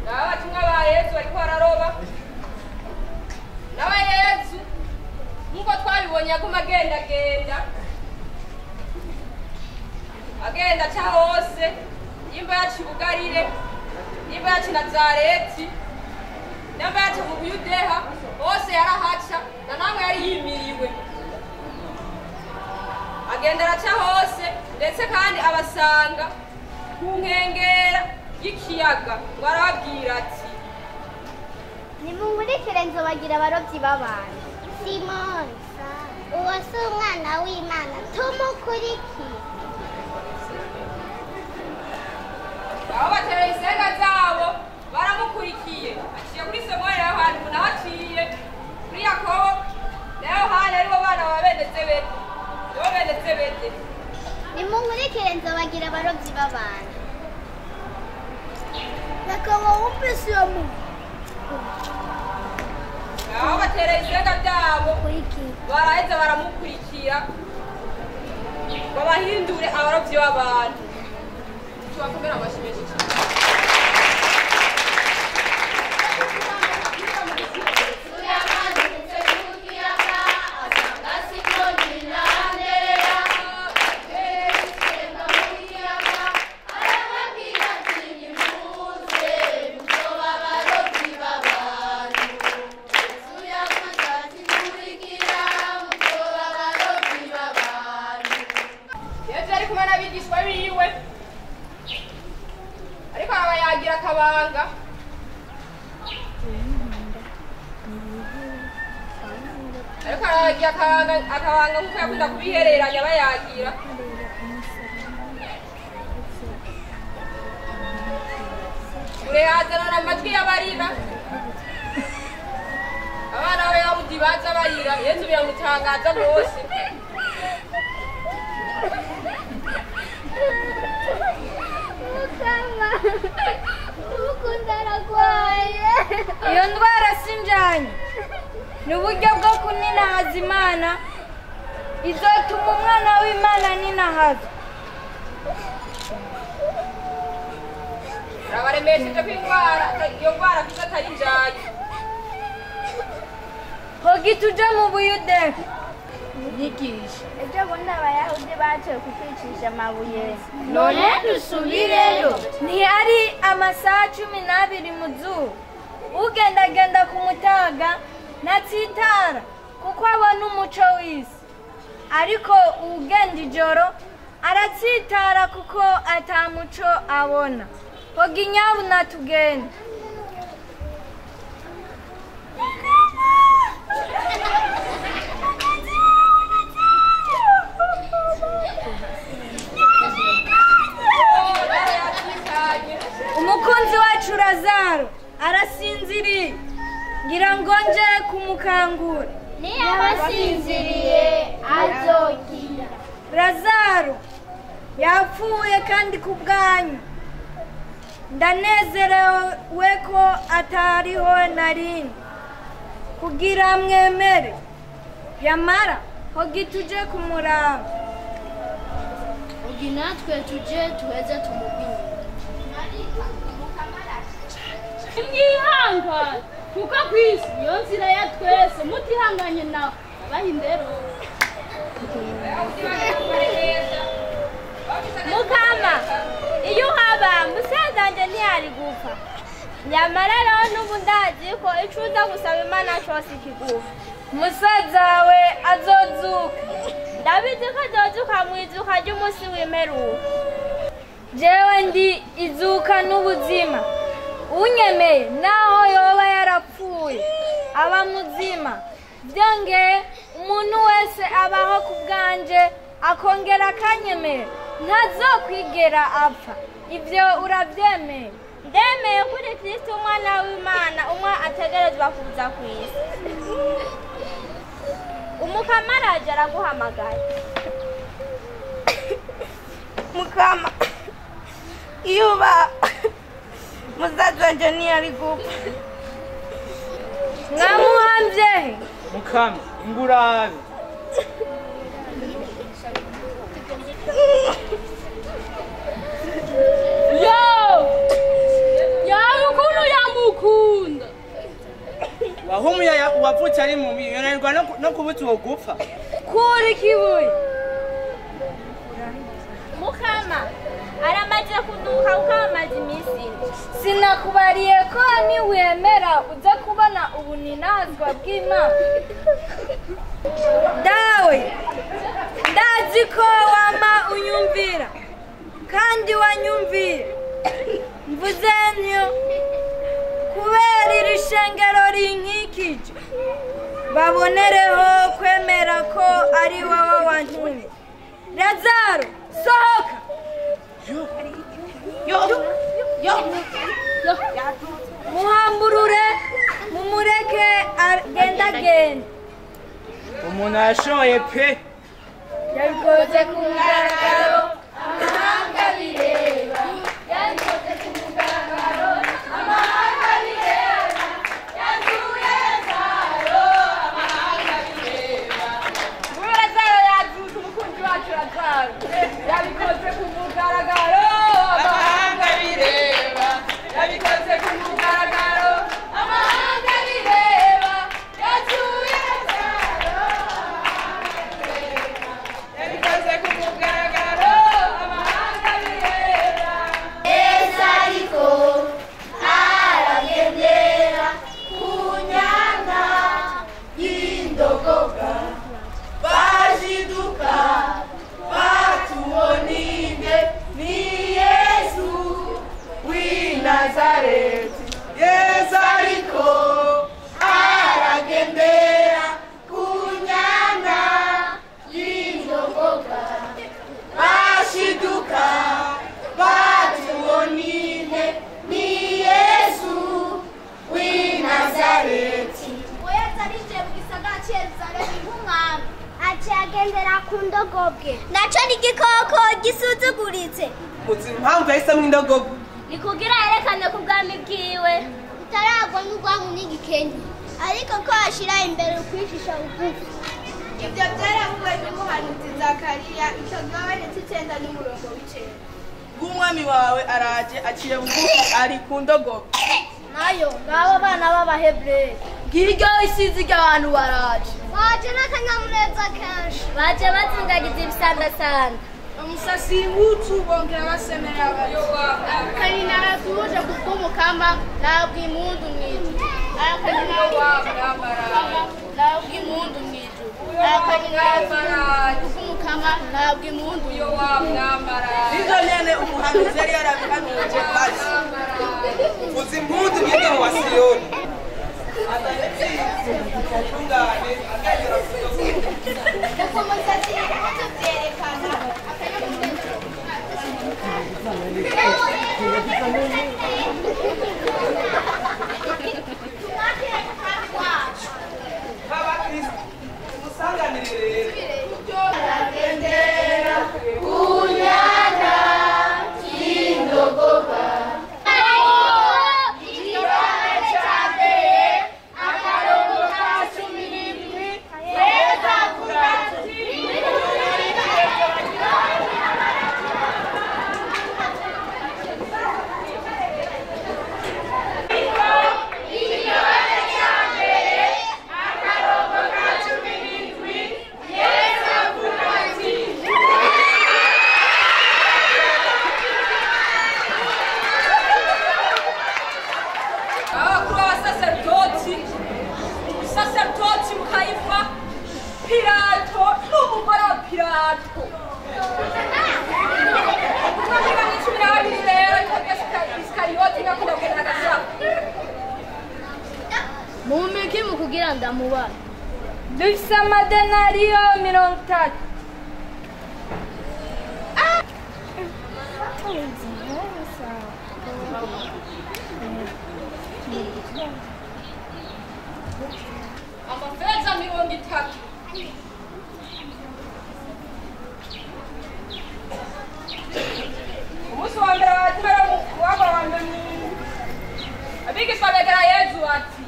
Abatumwa ba Yezu bariko bararoba. Nawe Yezu nkuko twabibonye aguma agendagenda, agenda aca hose, nimba yaca i Bugarire, nimba yaca i Nazareti, nimba yaca mu Buyudeha, hose yarahaca, na namwe yari yimiriwe. Agenda araca hose, ndetse kandi abasanga ku nkengera y'ikiyaga, ngo arababwira ati: Nimunkurikire nzobagira abarobyi b'abantu. Simoni, uwo si umwana w'Imana, tumukurikire. Aho batera insenga zabo baramukurikiye. Aciye kuri Samuel na Yohana, umuntu ahaciye kuri Yakobo na Yohana, aribo bana ba bene Zebedi, nibo bene Zebedi. Nimunkurikire nzobagira abarobyi b'abantu. Bakaba wumvise uwo muntu. Aho batera insenga byabo baraheza baramukurikira, babahindure abarobyi b'abantu. Tubakomera amashyi menshi cyane. Yezu yari kumwe n'abigishwa biwe, ariko arabayagira akabanga. Ariko arabayagira akabanga nk'uko yakunda kubihereranya abayagira. Kure hazanana amajwi y'abarira, abana b'Abayahudi baza barira. Yezu biramutangaza rwose. Mukama, umukunzi aragwaye. Iyo ndwara si njyanye, ni uburyo bwo kuninahaza Imana, izotuma umwana w'Imana aninahazwa. Arabaremesheje ko indwara, iyo ndwara kuko atari njyanye. Hogi tuje mu Buyudeya. Nyigisha. Ejo bundi Abayahudi baciye kutwicisha amabuye. None dusubireyo. Ntiyari amasaha 12 mu zuba. Ugendagenda ku mutaga ntatsitara kuko abona umuco w'isi. Ariko uwugenda ijoro aratsitara kuko ata muco abona. Hogi nyabuna tugende. Umukunzi wacu Lazaro arasinziriye, ngira ngo nje kumukangura. Niyabasinziriye azokira. Lazaro yapfuye kandi ku bwanyu ndanezerewe ko atariho narindi kugira mwemere. Yamara hogi tuje kumuraba. Hogi natwe tuje tuheze tumubwire. Mwihangane kuko kwisi niyo nzira ya twese, mutihanganye nawe abaha indero. Mukama, iyo uhaba musaza wanjye ntiyari gupfa. Nyamara rero n'ubu ndazi ko ico uza gusaba Imana cose ikiguha. Musaza wawe azozuka. Ndabizi ko azozuka mw'izuka ry'umunsi w'imperuka. Jewe ndi izuka n'ubuzima. Unyemeye naho yoba yarapfuye aba muzima. Byongeye umuntu wese abaho ku bwanje akongera akanyemera ntazokwigera apfa. Ibyo urabyemeye? Ndemeye kuri Kristo umwana w'Imana, umwe ategerezwa kuza ku isi. Umukama araje araguhamagaye. Mukama, iyo uba musaza wanje ntiyari gupfa. Mwamuhamvye he? Mukama, ingurabe. Uterwa no kubuza uwo gupfa. Kuri kibuye. Mukama aramaze kuduka kuko amaze iminsi. Sinakubariye ko niwemera uza kubona ubuninazwa bw'Imana. Dawe, ndazi ko wama unyumvira kandi wanyumviye. Mvuze ntyo kubera iri shengero rinkikije, babonereho kwemera ko ari wowe wantumye. Lazaro, sohoka! Yo yo Muhamburure, mumureke agendagende. Umuntu yashoye pe. Yabikoze ku mugaragaro, amahanga bireba. Yabikoze ku mugaragaro, amahanga bireba. Yazuye Lazaro, amahanga bireba. Nguyu Lazaro yazutse, umukunzi wacu Lazaro. Yabikoze ku mugaragaro, amahanga bireba. Yabikoze ku mugaragaro, amahanga bireba. Yazuye Lazaro, amahanga bireba. Yabikoze ku mugaragaro, amahanga bireba. Yesu ariko aragendera ku nyana y'indogoba, Bajiduka batuboninde ni Yesu w'i Nazareti. Yesu ariko aragendera ku nyana y'indogoba, bashiduka batuboninde ni Yesu w'i Nazareti. Yesu arinjiye mu gisagara cy'i Yerusalemu nk'umwami, aciye agendera ku ndogobwe, naco ni igikoko gisuzuguritse. Muzi impamvu yahisemo indogobe? Ni kugira yerekane ku bwami bwiwe utaragwa n'urwangu n'igikenye, ariko ko ashira imbere ukwicisha bugufi. Ibyo byaravuwe n'umuhanuzi Zakariya ikigabane cy'icenda n'umurongo w'icenda. Bw'umwami wawe araje aciye bugufi ari ku ndogobe. Nayo ngabo bana b'Abahebureyi Ngiryo isizi ry'abantu baraje. baje n'akanyamuneza kenshi, baje bazingagiza ibisandasanda. Umusasi w'utu bongera basemerera bati Akanyina tuje kubw'umukama nabwo impundu mw'ijuru. Akanyina nabwo impundu mw'ijuru. Akanyina kubw'umukama nabwo impundu. Nivyo nyene umuhanuzi yari yarabihanuje bati Uzi impundu mwigeme wa Siyoni. Azanye intsinzi, ubutungane, agendera ku ndogobe. Uko umusatsi w'impuzu byerekana akanyamuneza. Tumwakire nk'umwami wacu. Nk'abakristo, tumusanganire rero. Aragendera ku nyana y'indogoba. Igihome cya mbere, akarongo ka 17, Yesu avuga ati igihome cya mbere, akarongo ka 17, Yesu avuga ati Abakuru b'abasaserdoti, umusaserodoti Kayifa, Pilato n'umugore wa Pilato. Umwe muri bamwe 12 rero yitwa Isikariyoti yakunda kugenda agasaka. Mumiki mu kugira ndamubara. Dufise amadenariyo 30. Amafeza 30. Umunsi wa mbere watumara wa mbere abigishwa begera Yezu ati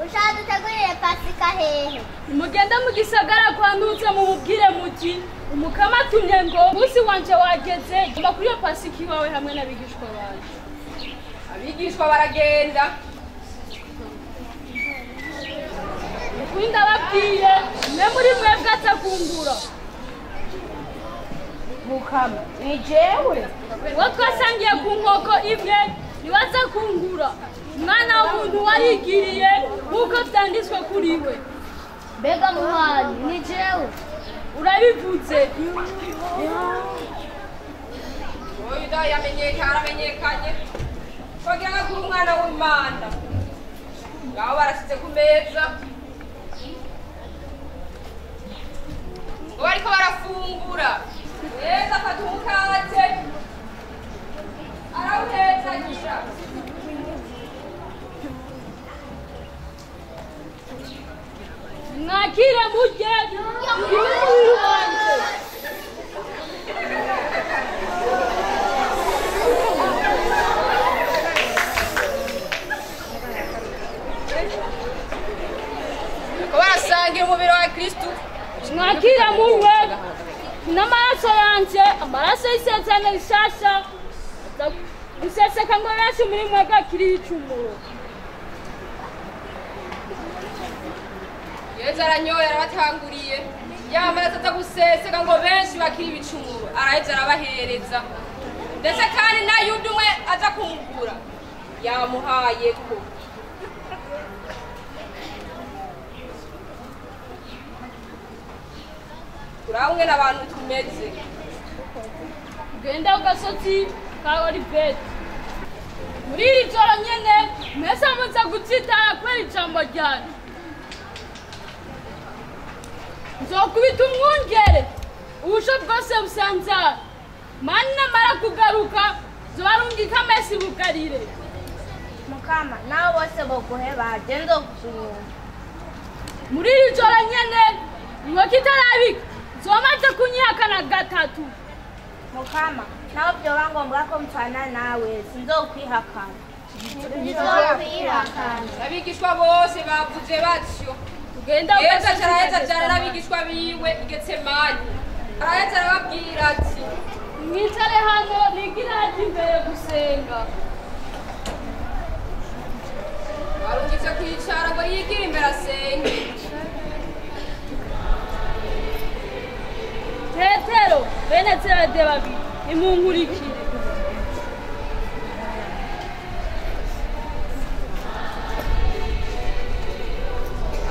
Ushaka dutegurire Pasika hehe? Nimugende mu gisagara kwa Ntuze mumubwire muti umukama atumye ngo umunsi wanje wageze, gomba kuri iyo Pasika iwawe hamwe n'abigishwa banje. Abigishwa baragenda. Ukuri ndababwiye, umwe muri mwebwe aza kungura. Mukama, ni jewe? Uwo twasangiye ku nkoko imwe niwe aza kungura. Umwana w'umuntu warigiriye nk'uko vyanditswe kuri we. Mbega muhani, ni jewe? Urabivuze. Uwo Yuda aramenyekanye kugira ngo agure umwana w'Imana. Ngaho barashize ku meza, ngo bariko barafungura. Yesu afata umukate arawuhezagira. Mwakire murye, uyu ni umubiri wanje. Bariko barasangira umubiri wa Kristo. Mwakire munywe n'amaraso yanje, amaraso y'isezerano rishasha, aza guseseka ngo benshi muri mwebwe akiri ibicumuro. Yesu aranyoye arabatanguriye, ya maraso aza guseseka ngo benshi bakiri ibicumuro, araheza arabahereza. Ndetse kandi na Yuda umwe aza kumugura yamuhayeko. Turabona abantu tumeze. Tugenda ku gasozi ka Oliveti. Muri iri joro nyene mwese muza gutsitara kubera ijambo ryanje. Nzokubita umwungere, ubusho bwose busanzara. Mani namara kugaruka, nzobarungika mwese bugarire. Mukama, nawe bose boguheba, je nzogusubira. Muri iri joro nyene inkoko itarabika, nzomaze kunyihakana gatatu. Mukama, nawe vyoba ngombwa ko mpfana nawe, sinzokwihakana. Sinzokwihakana. Abigishwa bose bavuze batyo. Tugenda ku Yesu gasozi araheza ka ajana Getsemani. n'abigishwa biwe i Getsemani. Araheza arababwira ati: Mwicare hano nigire haja imbere gusenga. Barungitse kwicara ngo yigire imbere asenge. Petero bene Zebede babiri, nimunkurikire.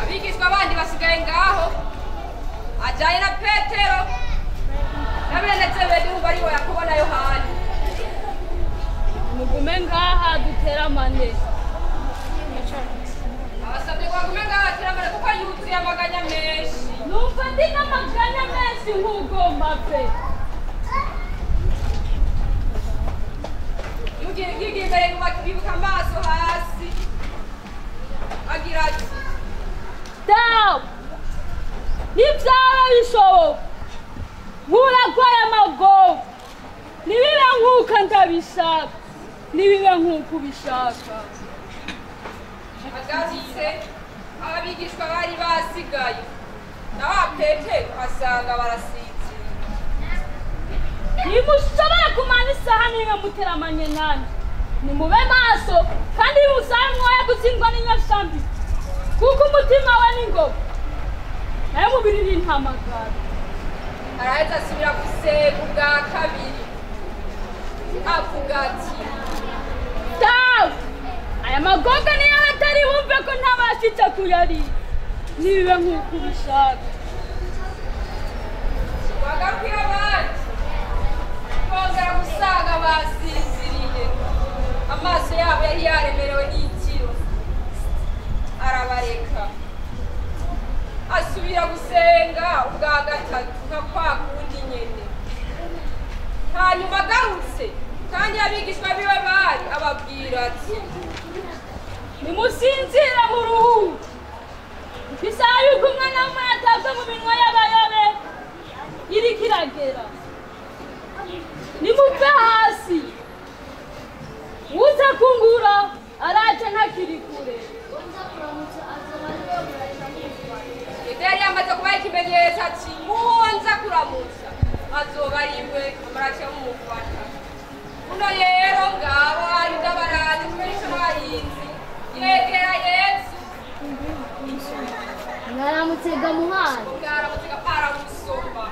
Abigishwa bandi basigaye ngaho, ajanye na Petero na bene Zebedi, wumva aribo Yakobo na Yohani. Mugume ngaha duteramane. Abasabye ngo bagume ngaha bateramane kuko yuzuye amaganya menshi. Numva ndi n'amaganya menshi nk'ugomba pe. Yigiye imbere bibuka amaso hasi, agira ati: Dawe, nivyaba bishoboka, nkuragwaye amagogo, nibibe nk'uko ndabishaka, nibibe nk'uko ubishaka. Agarutse abigishwa bari basigaye, na wa Petero asanga barasinziriye. Ntimushobora kumara isaha n'imwe muteramanye nanje. Nimube maso kandi musabe mwoye gutsindwa n'inyashambi, kuko umutima we ni ngoga, nayo umubiri ni intamagara. Araheza asubira gusenga ubwa kabiri, avuga ati: Dawe, aya magoga niyo abatari bumve ko ntabashitse kuyarira, nibibe nk'uko ubishaka. Wagarukiye abandi bongera gusanga basinziriye, amaso yabo yari yaremerewe n'itiro. Arabareka asubira gusenga ubwa gatatu nka kwa kundi nyene. Hanyuma agarutse kandi abigishwa biwe bari, ababwira ati: Nimusinzire muruhuke, isaha yuko umwana w'umuntu atabwa mu minwa y'abayobe iriko iragera. Nimuve hasi, uza kungura araje ntakiri kure. Yuda yari yamaze kubaha ikimenyetso ati: uwo nza kuramutsa azoba ari we, amarace mumufata. Uno rero ngabo Yuda barazi kubera ico n'abarinzi, yegera Yesu. Mwaramutse gamuhana. Mwaramutse aramusoma.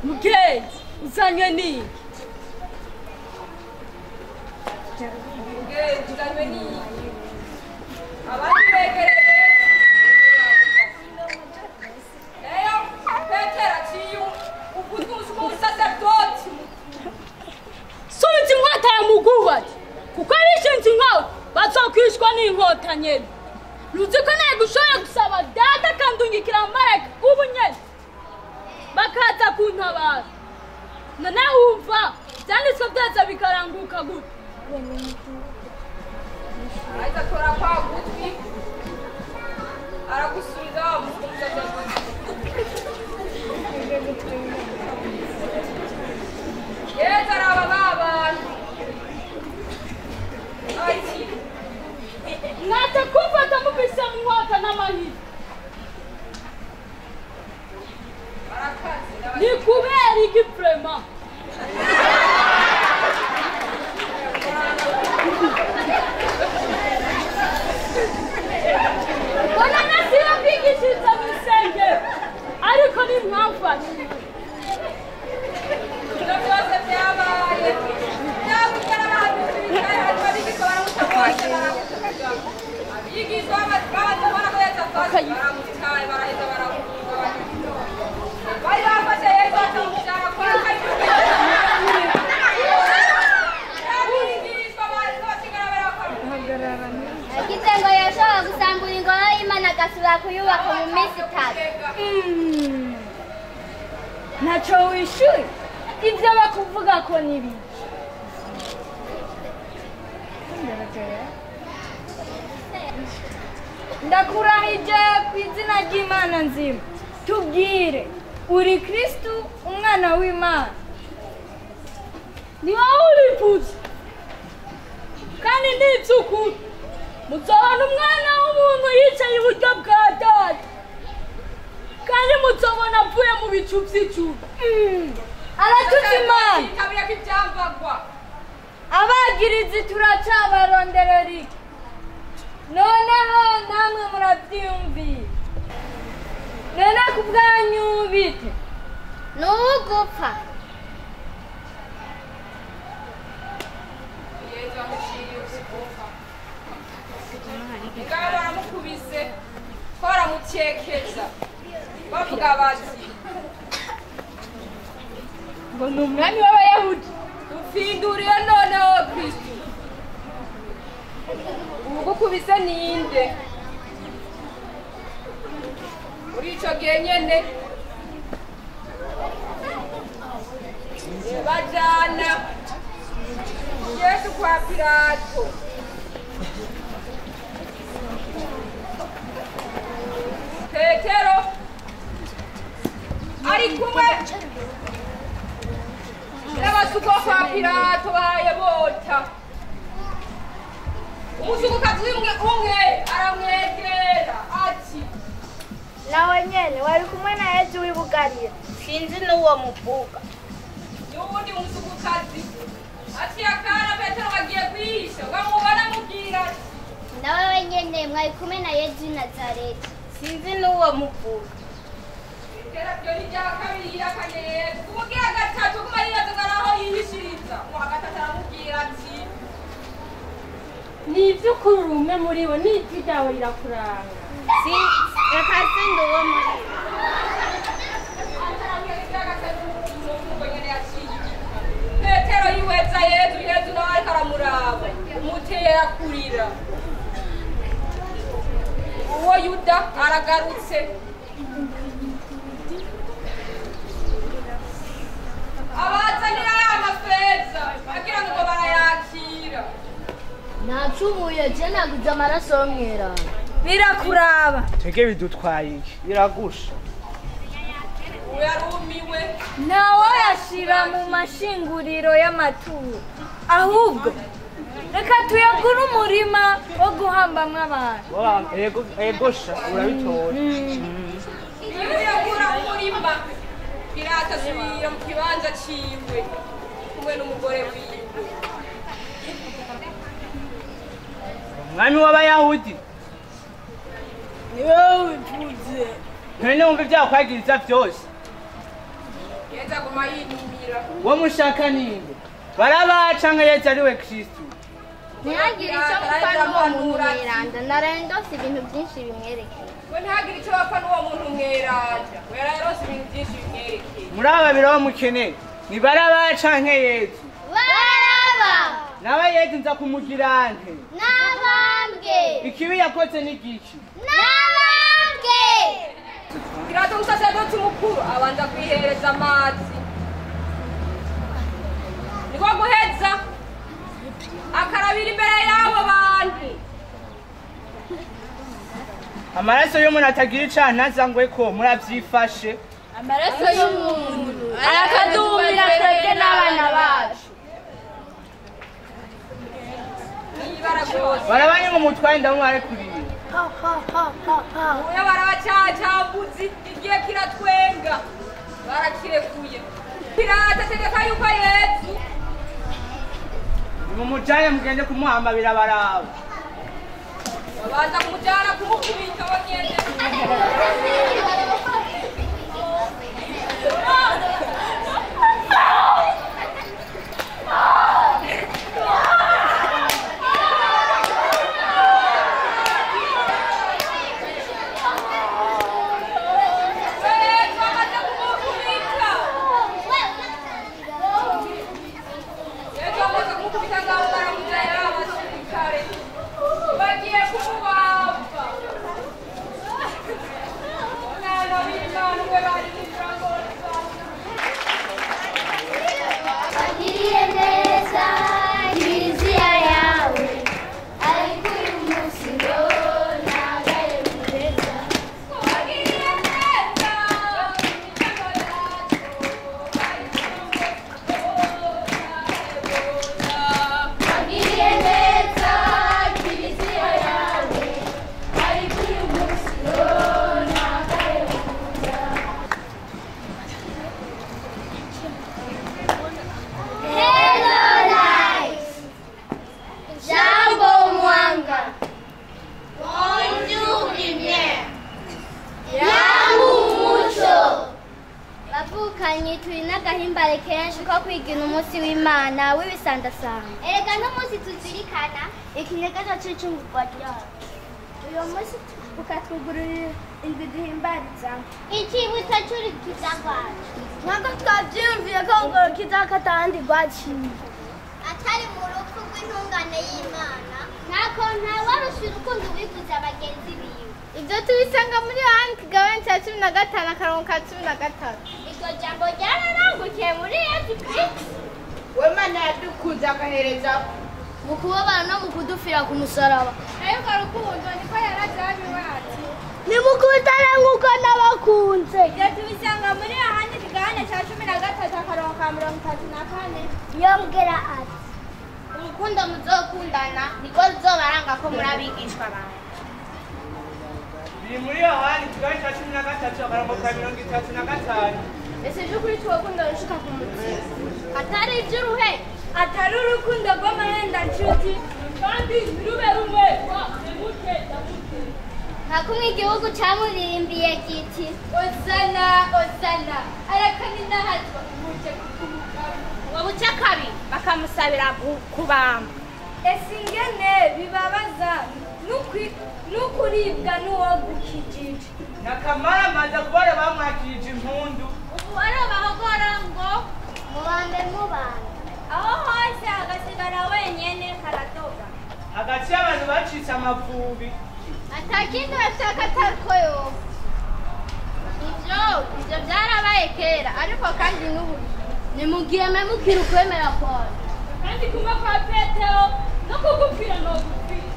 Mugenzi uzanywe n'iki? Mugenzi uzanywe n'iki? Abandi begereye Eyo Petero aciye ugutwi umusaseredoti. Subiza inkota ya mugubati kuko abishinze inkota bazokwishwa n'inkota nyene. Ruzi ko nagushobora gusaba data akandungikira abamarayika ubu nyene bakaza kuntabara. None wumva vyanditswe vyose bikaranguka gute? Arahita atora kwa gutwi aragusubiza wa musaseredoti. Yezu araba ba bantu ati mwate kumfata mufise inkota n'amahiri. Ni kubera iki vrema? Mbona nasiba kwigishiriza mw'isengero ariko ntimwamfashe. Ibyo byose byabaye byavuzwe n'abahanuzi bicaye hanyuma abigishwa baramuta bose baramuvuga. Abigishwa bamaze kubona ko Yesu afashwe baramutaye baraheza baramuvuga. Bari bafashe Yesu bakamujyana kwa Kayifasi. Abigishwa basigara barakomeza. Yagize ngo yoshobora gusambura ingoro y'Imana agasubira kuyubaka mu minsi 3. Ntacyo wishyuye ibyo bakuvuga ko ni biki? Ndakurahije ku izina ry'Imana nzima tubwire uri Kristu umwana w'Imana. Ni wowe ubivuze kandi ni iby'ukuri. Muzobona umwana w'umuntu yicaye iburyo bwa data kandi muzobona avuye mu bicu by'ijuru. Aratuza Imana. Abagirizi turacabaronderera iki? Noneho namwe murabyiyumviye. None ku bwanyu bite? Ni ugupfa. Yezu amuciye ukuboko. Mugabo baramukubise ko baramukekeza bavuga bati ngo ni umwami w'Abayahudi. Dupfinduriye noneho Kristu. Uwugukubise ninde? Muri ico gihe nyene bajana Yesu kwa Pilato. Petero ari kumwe n'abasuku bo kwa Pilato bahaye bota. Umusukukazi umwe aramwegera ati nawe nyene wari kumwe na Yesu w'i Bugarira. Sinzi n'uwo muvuga. N'uwundi musukukazi ati akana Petero bagiye kwihisha bamubona amubwira ati nawe wenyene mwari kumwe na Yesu w'i Nazareti. Sinzi n'uwo muvuga. Petero byo ni irya kabiri yihakanye Yesu. Kumubwira gatatu kuma yibaza ngo ari aho yihishiriza. Uwa gatatu aramubwira ati ni iby'ukuri uri umwe muri bo n'ijwi ryawe rirakuranga. Reka sindi uwo muri bo. Petero yiweza Yesu, Yesu nawe ariko aramuraba umutera kurira. Uwo Yuda aragarutse abazanira ya mafeza agira ngo barayakira. Nacumuye je naguze amaraso y'umweranda. Birakuraba. Twebwe bidutwaye iki? Biragusha. Uyarumiwe. Nawe yashira mu mashinguriro y'amaturo. Ahubwo reka tuyagure umurima wo guhambamwo abantu. Ego sha urabitora. Yagura umurima. Pilato asubira mu kibanza ciwe kumwe n'umugore wiwe. Umwami w'Abayahudi. Niwe wivuze. None wumva ibyakwagiriza byose. Yezu aguma yinumira. Uwo mushaka ninde? Baraba canke Yezu ari we Kristu? Ntihagire icyo mupfa n'uwo muntu mweranda. Naraye ndose ibintu byinshi bimwerekeye. We ntihagire icyo bapfa n'uwo muntu mweranda. We yararose ibintu byinshi bimwerekeye. Muri aba babiri abo mukeneye ni Baraba canke Yezu? Baraba. Nawe Yezu nza kumugira nte? N'abambwe. Ikibi yakoze ni giki? N'abambwe. Pilato umusaseredoti mukuru abanza kwihereza amazi. Niko guheza akarabira imbere y'abo bantu. Amaraso y'umuntu atagira icaha ntazangwe ko muravyifashe. Amaraso y'umuntu arakadumira twebwe n'abana bacu. N'ibara rwose. Barabanye ngo mutwaye ndamwarekuriye. Uya barabacacambuzi igihe kiratwenga barakirekuye. Pilato ategeka yuko Yezu nimumujane mugende kumuhamba birabaraba. Babanza kumujana kumukubita bonyene. Yezu amaze kumukubita. Yezu amaze kumukubita ngaho baramujana abasirikare. Bagiye kumubamba. Umwana w'Imana we bari mu Wagiriye neza kiliziya yawe, ariko uyu munsi ngo ntangaye mureza. Wagiriye neza imiryango yacu, Wagiriye neza kiliziya yawe, ariko uyu munsi ngo ntangaye mureza. Hello life. Jambo mwanga. Bonjour lumière. Yangu umuco. Bavukanyi turi n'agahimbare kenshi ko kwigina umunsi w'Imana w'ibisandasanga. Erega n'umunsi tuzirikana ikinyegezo c'icungurwa ryacu. Uyu munsi ukatwugururira indwi duhimbarizamo. Icibutso c'urukiza rwacu. Ntabwo twabyiyumviye ko urwo rukiza ko atahandi rwaciye. Atari mu rupfu rw'intungane y'Imana, ntako ntawarusha urukundo wiguza bagenzi biwe. Ibyo tubisanga muri Yohana ikigabane cya 15 akarongo ka 13. Iryo jambo ryararangukiye muri Yesu Kristo. We Mana yadukunze agahereza Mu kubabara no mu kudupfira ku musaraba. Nayo urwo rukundo niko yarajyanye ati Nimukundane nk'uko nabakunze. Ibyo tubisanga muri Yohana ikigabane cya 13 akarongo ka 34. Yongera ati Urukundo muzokundana niko ruzobaranga ko muri abigishwa banjye. Biri muri Yohana ikigabane ca 13 akarongo ka 35. Ese by'ukuri tuwakunda rushuka ku mutima. Atari iby'uruhe, Atari urukundo rw'amahenda nshuti. Kandi ntirube rumwe wa emuke ndamuke. nka kumwe igihugu camuririmbiye kiti Osana osana arakaninahazwa muje kukumugabo. ngo buce kabiri bakamusabira kubamba. Ese ingene bibabaza n'ukuribwa n'uwagukijije. Nakamaramaza kubona bamwakirije impundu. Ubu arabahogora ngo mubambe mubambe. aho hose agasigara wenyene karadoga. Hagati y'abantu bacitse amavubi. Atakindi bashaka atariko yoba. Ivyo byarabaye kera ariko kandi n'ubu nimugiye mukira ukwemera kwawe. Kandi kumwe kwa Petero no kugupfira no gupfira.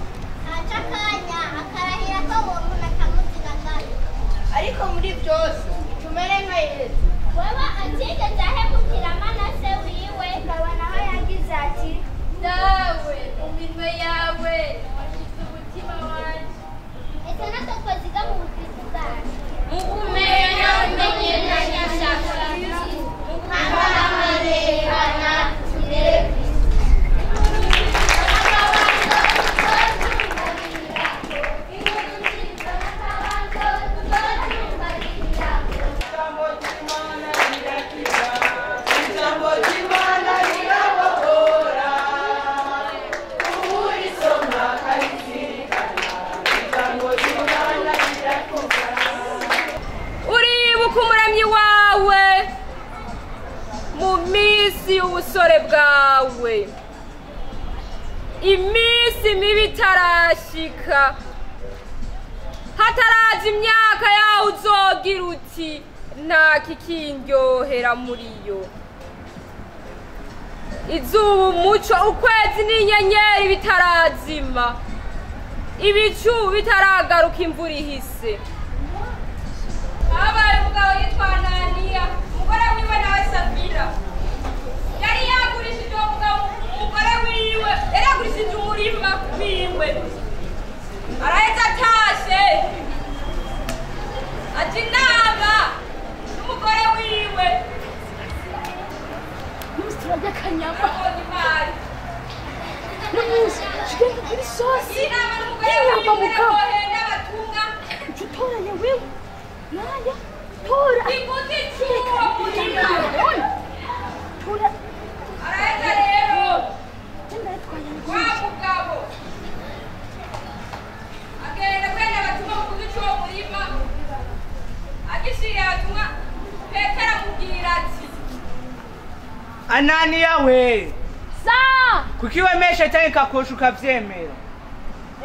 Aca akanya akarahira ko uwo muntu atamuzi na gato. Ariko muri byose tumere nka Yesu. Wewe atigeze ahemukira Manase wiwe, Ukabona aho yagize ati Dawe mu minwe yawe washize umutima wanje. ese natwe twoziga mu bukristo bwacu. Mukumenya umenyekanya shaka. Hamamarehana turere Kristo. minsi y'ubusore bwawe, iminsi mibi itarashika, hataraza imyaka yawe uzogira uti nta kikindyohera muri yo. Izuba, umuco, ukwezi n'inyenyeri bitarazima, ibicu bitaragaruka imvura ihise. Habaye umugabo yitwa Ananiya, umugore wiwe nawe Safira. Yari yagurishije uwo mugabo umugore wiwe, yari yagurishije umurima wiwe. Araheza atashe, aja inama n'umugore wiwe. Turarya akanyama. Arabonye imari. N'umunsi tugenda kuri sosi Inama n'umugore y'inyama wiwe mugabo. bohenda abatumwa. Uca utoranya wewe naya tora. Iguzi cy'uwo murima. Tora. Araheza rero Genda yitwaye. wa mugabo agenda kwenda abatumwa mu kuzi cy'uwo murima. Agishiriye abatumwa, Petero amubwira ati: Ananiya we, Sa. kuki wemeye shetani ikakosha ukavyemera?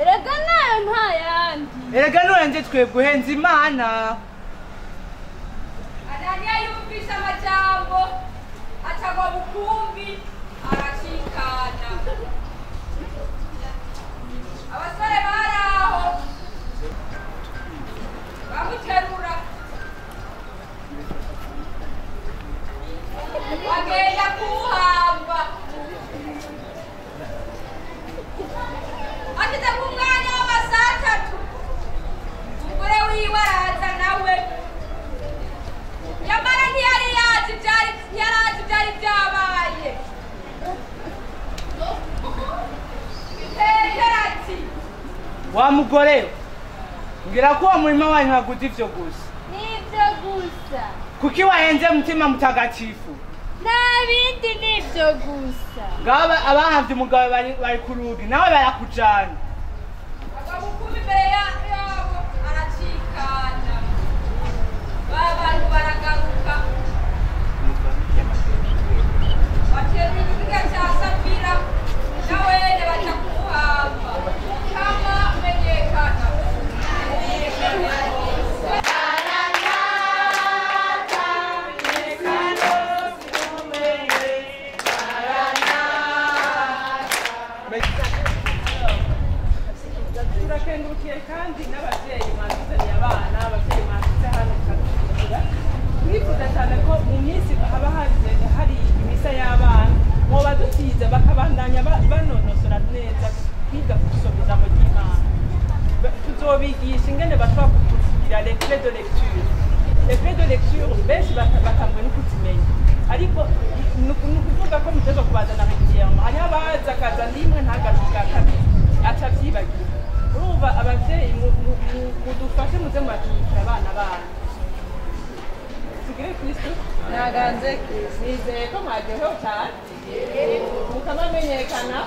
Erega nayo nta yandi. Erega nuhenze twebwe, uhenze Imana. Ananiya yumvise amajambo, acagwa bukumbi, aracikana. Abasore bari aho bamuterura, bagenda kuwuhamba. Ashitse ku mwanya w'amasaha 3, umugore wiwe araza nawe. Nyamara ntiyari yazi ibyari, ntiyari azi ibyari byabaye. Petero ati: Wa mugore we, mbwira ko uwo murima wanyu waguze ivyo gusa. Nibyo gusa. Kuki wahenze Mutima Mutagatifu? Nta bindi, nibyo gusa. Ngaba abahamvye umugabo bari ku rugi, nawe barakujana. Agwa bukumi imbere yabo, aracikana. Ba bantu baragaruka, baterura ikiziga cya Safira nawene, baca kumuhamba. Mukama menyekana. Turakengurukiye kandi n'ababyeyi mwatuzaniye abana, ababyeyi mwashyize hano tukadushyigikira. Turifuza cyane ko mu minsi haba hari imisa y'abana mwoba dutiza, bakabandanya banonosora neza kwiga gusoma ijambo ry'Imana. Tuzobigisha ingene bashobora kugira les clés de lecture. Les clés de lecture, benshi batanguye no kuzimenya, ariko ni ukuvuga ko mutegerezwa kubazana régulièrement. Hariho abaza akaza rimwe, ntagaruke bwa kabiri, aca avyibagira. Urumva, abavyeyi mudufashe, muze muratumikiira abana banyu. Tugire Kristo naganze. Nizeye ko mwaryohewe cyane, mukaba menyekana.